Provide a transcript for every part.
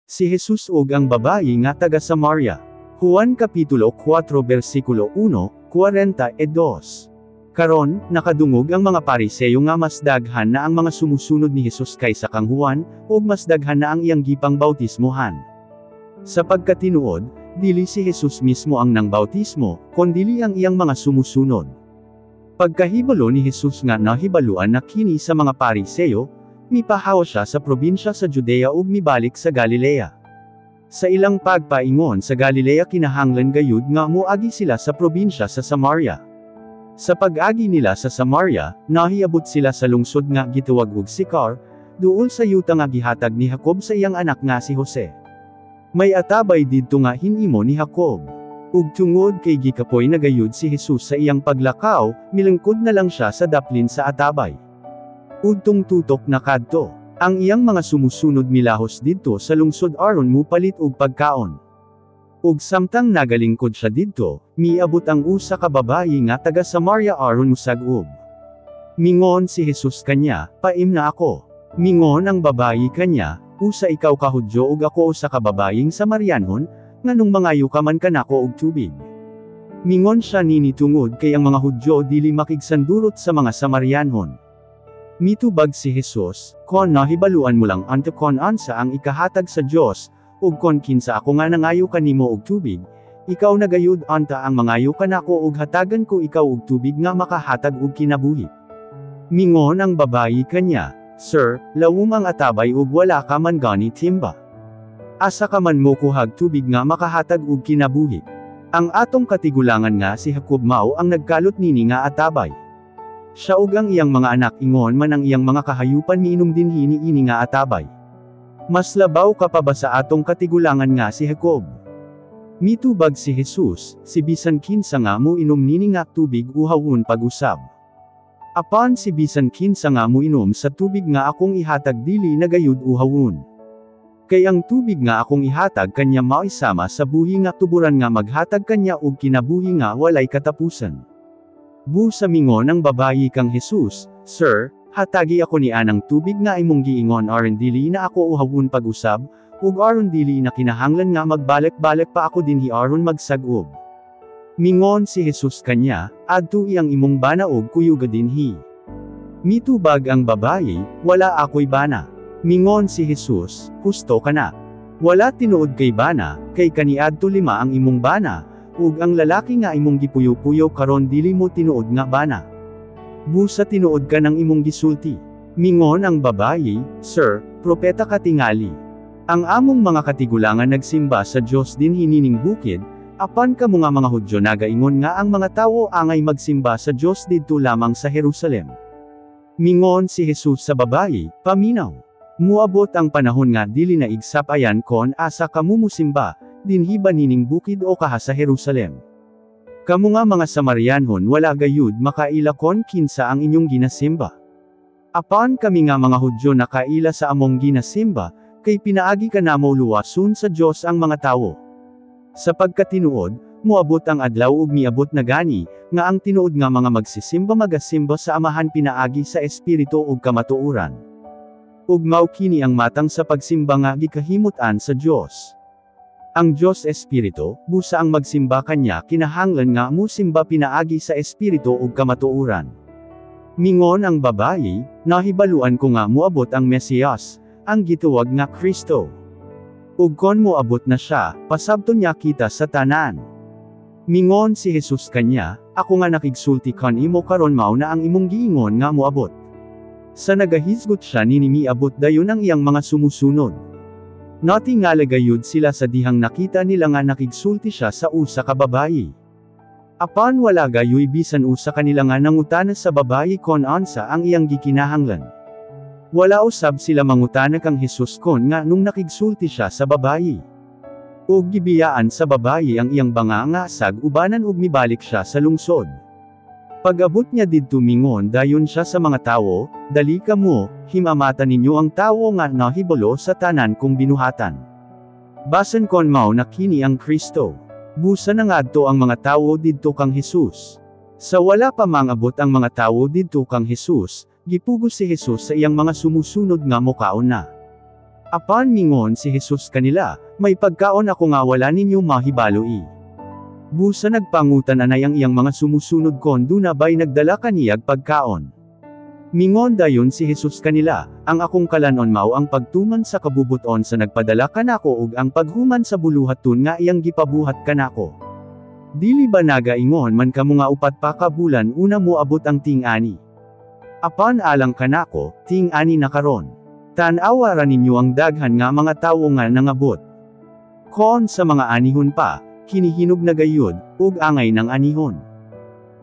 Si Jesus ug ang babayi nga taga Samaria. Juan Kapitulo 4 versikulo 1, 42. Karon, nakadungog ang mga Pariseyo nga mas daghan na ang mga sumusunod ni Jesus kaysa kang Juan, ug mas daghan na ang iyang gipang bautismohan. Sa pagkatinuod, dili si Jesus mismo ang nang bautismo, kondili ang iyang mga sumusunod. Pagkahibalo ni Jesus nga nahibaluan na kini sa mga Pariseyo, mipahawa siya sa probinsya sa Judea ug mibalik sa Galilea. Sa ilang pagpaingon sa Galilea kinahanglan gayud nga moagi sila sa probinsya sa Samaria. Sa pag-agi nila sa Samaria, nahiabot sila sa lungsod nga gitawag og Sicar, duol sa yuta nga gihatag ni Jacob sa iyang anak nga si Jose. May atabay didto nga hinimo ni Jacob. Ug tungod kay gikapoy na gayud si Jesus sa iyang paglakaw, milangkod na lang siya sa daplin sa atabay. Udtong 7 na kadto, ang iyang mga sumusunod milahos didto sa lungsod aron mupalit og pagkaon. Ug samtang nagalingkod siya didto, miabot ang usa ka babayi nga taga Samaria aron musag-ob. Mingon si Jesus kanya, "Paimna ako." Mingon ang babayi kanya, "Usa ikaw ka Hudyo ug ako usa ka babayeng Samarianhon, nganong mangayo ka man kanako og tubig?" Mingon siya nini tungod kay ang mga Hudyo dili makigsandurot sa mga Samarianhon. Mitubag si Jesus, "Kon nahibaluan mo lang unta kon unsa ang ikahatag sa Dios, ug kon kinsa ako nga nangayo kanimo og tubig, ikaw na gayud unta ang mangayo kanako ug hatagan ko ikaw og tubig nga makahatag og kinabuhi." Mingon ang babayi kanya, "Sir, lawom ang atabay ug wala ka man gani timba. Asa ka man mokuhag tubig nga makahatag og kinabuhi? Ang atong katigulangan nga si Jacob mao ang nagkalot nini nga atabay. Siya ug ang iyang mga anak ingon man ang iyang mga kahayupan miinom dinhi niini nga atabay. Mas labaw ka pa ba sa atong katigulangan nga si Jacob?" Mitubag si Jesus, "Si bisan kinsa nga moinom nini nga tubig uhawon pag-usab. Apan si bisan kinsa nga moinom sa tubig nga akong ihatag dili na gayud uhawon. Kay ang tubig nga akong ihatag kanya mao'y sama sa buhi nga tuburan nga maghatag kanya og kinabuhi nga walay katapusan." Busa mingon ang babayi kang Jesus, "Sir, hatagi ako ni anang tubig nga imong giingon aron dili na ako uhawon pag-usab, ug aron dili na kinahanglan nga magbalik-balik pa ako dinhi aron magsag-ob." Mingon si Jesus kanya, "Adtoi ang imong bana ug kuyuga dinhi." Mitubag ang babayi, "Wala ako'y bana." Mingon si Jesus, "Husto ka na. Wala tinuod kay bana, kay kaniadto 5 ang imong bana, ug ang lalaki nga imong gipuyo-puyo karon dili mo tinuod nga bana. Busa tinuod ka ng imong gisulti." Mingon ang babayi, "Sir, propeta ka tingali. Ang among mga katigulangan nagsimba sa Dios dinhi nining bukid, apan kamo nga mga Hudyo nagaingon nga ang mga tawo angay magsimba sa Dios didto lamang sa Jerusalem." Mingon si Jesus sa babayi, "Paminaw. Muabot ang panahon nga dili na igsapayan kon asa kamo musimba, dinhi ba nining bukid o kaha sa Jerusalem. Kamo nga mga Samarianhon wala gayud makaila kon kinsa ang inyong ginasimba. Apan kami nga mga Hudyo nakaila sa among ginasimba, kay pinaagi kanamo luwason sa Dios ang mga tawo. Sa pagkatinuod, muabot ang adlaw ug miabot na gani, nga ang tinuod nga mga magsisimba magasimba sa Amahan pinaagi sa Espiritu ug kamatuoran. Ug mao kini ang matang sa pagsimba nga gikahimut-an sa Dios. Ang Dios Espiritu, busa ang magsimba kanya kinahanglan nga musimba pinaagi sa Espiritu ug kamatuoran." Mingon ang babayi, "Nahibaluan ko nga muabot ang Mesiyas, ang gitawag nga Kristo. Ug kon moabot na siya, pasabton niya kita sa tanan." Mingon si Jesus kanya, "Ako nga nakigsulti kan imo karon mao na ang imong giingon nga moabot." Sa nagahisgot siya nini miabot dayon ang iyang mga sumusunod. Natingala gayud sila sa dihang nakita nila nga nakigsulti siya sa usa ka babayi. Apan wala gayoy bisan usa kanila nga nangutana sa babayi kon unsa ang iyang gikinahanglan. Wala usab sila mangutana kang Jesus kon nga nung nakigsulti siya sa babayi. Ug gibiyaan sa babayi ang iyang banga nga sag ubanan ug mibalik siya sa lungsod. Pag-abot niya didto mingon dayon siya sa mga tawo, "Dali kamo, himamata ninyo ang tawo nga nahibalo sa tanan kong binuhatan. Basan kon mao na kini ang Kristo." Busa nangadto ang mga tawo didto kang Jesus. Sa wala pa mangabot ang mga tawo didto kang Jesus, gipugos si Jesus sa iyang mga sumusunod nga mokaon na. Apan mingon si Jesus kanila, "May pagkaon ako nga wala ninyo mahibaloi." Busa nagpangutan anay ang iyang mga sumusunod kon duna bay nagdala kaniyag pagkaon. Mingon dayon si Jesus kanila, "Ang akong kalanon mao ang pagtuman sa kabubuton sa nagpadala kanako ug ang paghuman sa buluhaton nga iyang gipabuhat kanako. Dili ba nagaingon man kamo nga 4 pa ka bulan una moabot ang ting-ani? Apan alang kanako, ting-ani na karon. Tan-awa ra ninyo ang daghan nga mga tawo nga nangabot. Kon sa mga anihon pa, kinihinog na gayud, ug angay ng anihon.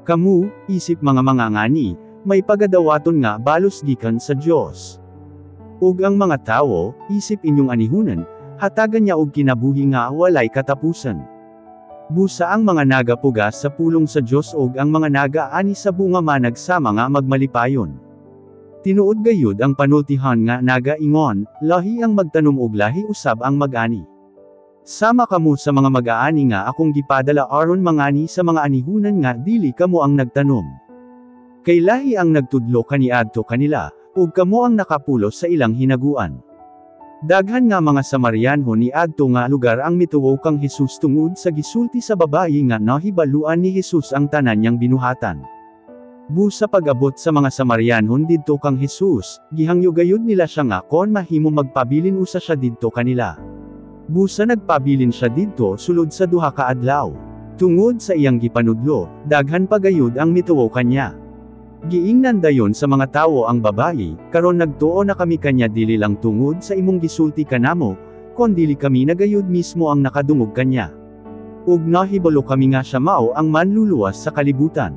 Kamu, isip mga mangangani, may pagadawaton nga balos gikan sa Dios. Ug ang mga tawo, isip inyong anihunan, hatagan niya og kinabuhi nga walay katapusan." Busa ang mga nagapugas sa pulong sa Dios ug ang mga nagaani sa bunga managsama nga magmalipayon. Tinuod gayud ang panultihan nga nagaingon, "Lahi ang magtanom ug lahi usab ang mag-ani." Sama kamo sa mga mag-aani nga akong gipadala aron mangani sa mga anihunan nga dili kamo ang nagtanom. Kay lahi ang nagtudlo kaniadto kanila, ug kamo ang nakapulos sa ilang hinaguan. Daghan nga mga Samarianhon niadto nga lugar ang mituo kang Jesus tungod sa gisulti sa babayi nga nahibaluan ni Jesus ang tanan niyang binuhatan. Busa pag-abot sa mga Samarianhon didto kang Jesus, gihangyo gayud nila siya nga kon mahimo magpabilin usa siya didto kanila. Busa nagpabilin siya didto sulod sa 2 ka adlaw. Tungod sa iyang gipanudlo, daghan pa gayud ang mituo kanya. Giingnan dayon sa mga tawo ang babayi, "Karon nagtuo na kami kanya dili lang tungod sa imong gisulti kanamo, kon dili kami nagayud mismo ang nakadungog kanya. Ug nahibalo kami nga siya mao ang manluluwas sa kalibutan."